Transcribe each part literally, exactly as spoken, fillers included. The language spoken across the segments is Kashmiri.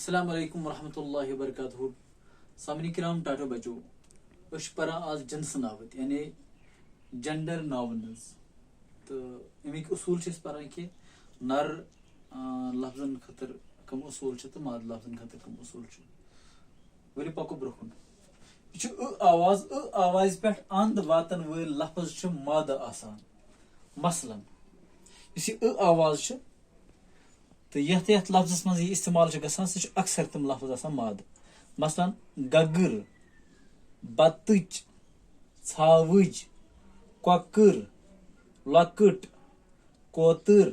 السلام علیکم ورحمۃ اللہ وبرکاتہ۔ سامعین کرام، ٹاٹھو بچو، أسۍ چھِ پران آز جنسہٕ ناوٕتۍ، یعنی جینڈر ناونز۔ تہٕ اَمِکۍ اصوٗل چھِ أسۍ پران کہِ نر، آ، لفظن خٲطرٕ کم اصوٗل چھِ تہٕ مادٕ لفظن خٲطرٕ کم اصوٗل چھِ۔ ؤلِو پکو برٛونٛہہ کُن۔ یہِ چھُ ٲ آواز، ٲ آوازِ پٮ۪ٹھ اند واتن وٲلۍ لفظ چھِ مادٕ آسان۔ مثلاً، یُس یہِ ٲ آواز چھِ، تہٕ یتھ یتھ لفظس منٛز یہِ استعمال چھُ گژھان، سُہ چھُ اکثر تِم لفظ آسان مادٕ۔ مثلاً، گگر، بتٕچ، ژھاوٕج، کۄکٕر، لۄکٕٹ، کوتٕر،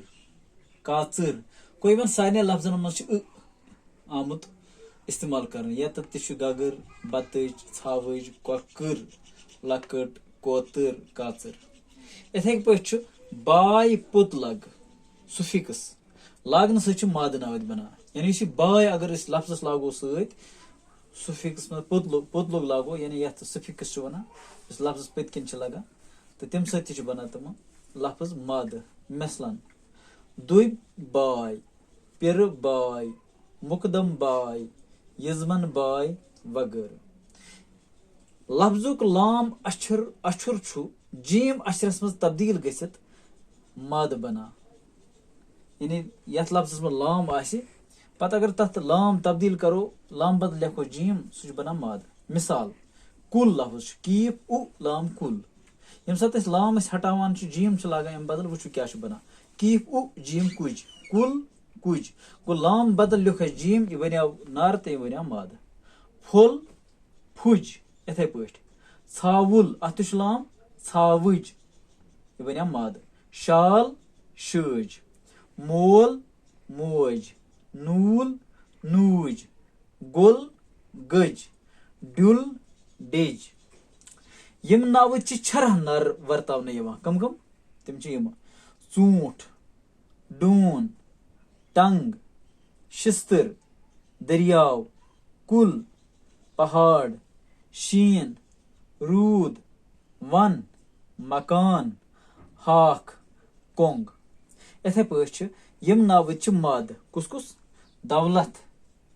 کاژٕر۔ گوٚو، یِمن سارنٕے لفظن منٛز چھُ ٲ آمُت استعمال کرنہٕ۔ یتھ تہِ چھُ گگر، بتٕچ، ژھاوٕج، کۄکٕر، لۄکٕٹ، کوتٕر، کاژٕر۔ یِتھے پٲٹھۍ چھُ باے پوٚت لگ، suffix، لاگنہٕ سۭتۍ چھُ مادٕ ناوٕتۍ بنان۔ یعنی یُس یہِ باے اگر أسۍ لفظس لاگو سۭتۍ، suffix منٛز پوٚت لوٚگ، پوٚت لوٚگ لاگو، یعنی یتھ suffix چھِ ونان، یُس لفظس پٔتۍ کِنۍ چھِ لگان، تہٕ تمہِ سۭتۍ تہِ چھُ بنان تِمن لفظ مادٕ۔ مثلاً، دُبۍ باے، پِرٕ باے، مقدم باے، یزمن باے وغٲرٕ۔ لفظُک لام اچھر، اچھُر چھُ جیم اچھرس منٛز تبدیل گٔژھِتھ مادٕ بنان۔ یعنی یتھ لفظس منٛز لام آسہِ، پتہٕ اگر تتھ لام تبدیل کرو، لام بدل لیکھو جیم، سُہ چھُ بنان مادٕ۔ مثال، کُل لفظ چھُ کیف اُ لام کُل۔ ییٚمہِ ساتہٕ أسۍ لام أسۍ ہٹاوان چھِ، جیم چھِ لاگان امہِ بدل، وٕچھِو کیٛاہ چھُ بنان۔ کیف اُ جیم کُج، کُل کُج۔ گوٚو، لام بدل لیوٚکھ اَسہِ جیم، یہِ بنیو نر تہٕ یہِ بنیو مادٕ۔ پھوٚل، پھُج، یِتھے پٲٹھۍ۔ ژھاوُل، اَتھ تہِ چھُ لام، ژھاوٕج، یہِ بنیو مادٕ۔ شال، شٲج۔ مول، موج۔ نوٗل، نوٗج۔ گوٚل، گٔج۔ ڈیُل، ڈیٚج۔ یِم ناوٕ چھِ چھرہ نر ورتاونہٕ یِوان۔ کم کم؟ تِم چھِ یِم: ژوٗنٛٹھ، ڈوٗن، ٹنٛگ، شِستٕر، دٔریاو، کُل، پہاڑ، شیٖن، روٗد، وَن، مکان، ہاکھ، کۄنٛگ۔ یِتھے پٲٹھۍ چھِ یِم ناوٕ چھِ مادٕ۔ کُس کُس؟ دولت،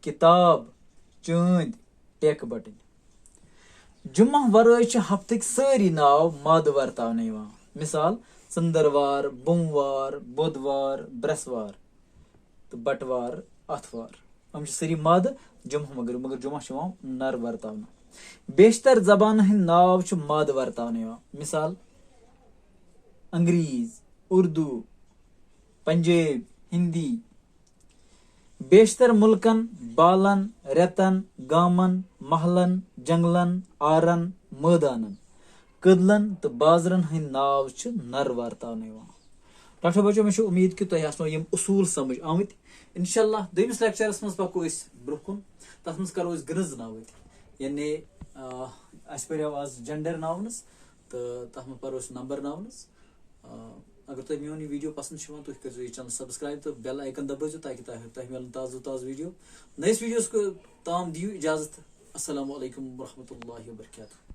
کِتاب، چٲنٛدۍ، ٹیکہٕ بٹٕنۍ۔ جمعہ ورٲے چھِ ہفتٕکۍ سٲری ناو مادٕ ورتاونہٕ یِوان۔ مثال، ژٔنٛدٕروار، بوموار، بۄدوار، برٛٮ۪سوار تہٕ بٹوار، آتھوار۔ یِم چھِ سٲری مادٕ جمعہ، مگر، مگر جمعہ چھُ یِوان نر ورتاونہٕ۔ بیشتر زبانن ہٕنٛدۍ ناو چھِ مادٕ ورتاونہٕ یِوان۔ مثال، انگریز، اردو، پنجٲبۍ، ہندی۔ بیشتر مُلکن، بالن، رٮ۪تن، گامن، محلن، جنگلن، آرن، مٲدانن، کٔدلن تہٕ بازرن ہٕنٛدۍ ناو چھِ نر ورتاونہٕ یِوان۔ ٹاٹھو بچو، مےٚ چھِ اُمید کہِ تۄہہِ آسنو یِم اصوٗل سمجھ آمٕتۍ۔ انشاءاللہ دوٚیمِس لیکچرس منٛز پکو أسۍ برٛونٛہہ کُن، تتھ منٛز کرو أسۍ گرٛنٛز ناوٕتۍ، یعنی، آ، اسہِ پریو آز جینڈر ناونس تہٕ تتھ منٛز پرو أسۍ نمبر ناونس۔ آ، اگر تۄہہِ میون یہِ ویٖڈیو پسنٛد چھُ یِوان، تُہۍ کٔرۍزیو یہِ channel subscribe تہٕ bell icon دبٲیزیو، تاکہِ تۄہہِ، تۄہہِ میلن تازٕ تازٕ ویٖڈیو۔ نٔیِس ویٖڈیوس تام دِیِو اجازت۔ السلام علیکم ورحمۃ اللہ وبرکاتہ۔